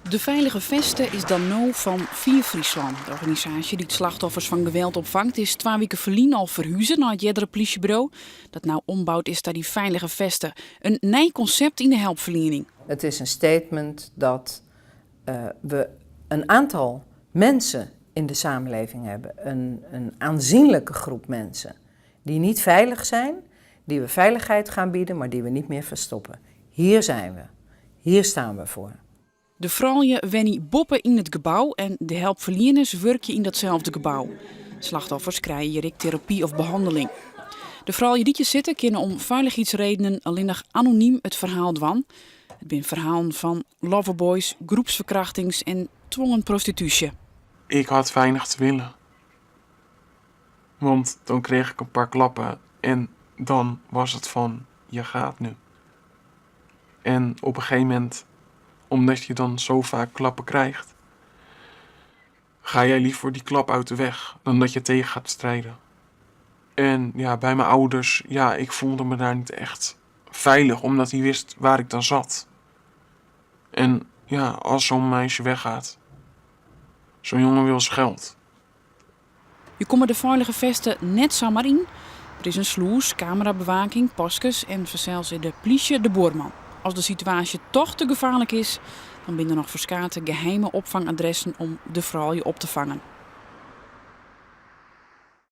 De Veilige Veste is dan no fan Fier Fryslân. De organisaasje dy't slachtoffers fan geweld opfangt is twa wike ferlyn al ferhuze nei it eardere plysjeburo, dat no omboud is ta dy Veilige Veste. In nij konsept yn de helpferliening. Het is een statement dat we een aantal mensen in de samenleving hebben, een aanzienlijke groep mensen die niet veilig zijn, die we veiligheid gaan bieden, maar die we niet meer verstoppen. Hier zijn we. Hier staan we voor. De froulju wenje boppe yn it gebou en de helpferlieners wurkje yn datselde gebou. Slachtoffers krije hjir ek terapy of behanneling. De froulju dy't hjir sitte kinne om feilichheidsredenen allinnich anonym it ferhaal dwaan. It binne ferhalen fan loverboys, groepsferkrachtings en twongen prostitúsje. Ik had weinig te willen. Want dan kreeg ik een paar klappen en dan was het van, je gaat nu. En op een gegeven moment, omdat je dan zo vaak klappen krijgt, ga jij liever die klap uit de weg dan dat je tegen gaat strijden. En ja, bij mijn ouders, ja, ik voelde me daar niet echt veilig, omdat hij wist waar ik dan zat. En ja, als zo'n meisje weggaat, zo'n jongen wil zijn geld. Je komme de Veilige Veste net samar yn. Der is in slûs, kamerabewaking, paskes en fansels is de plysje de buorman. As de situaasje toch te gefaarlik is, dan binne der noch ferskate geheime opfangadressen om de froulju op te fangen.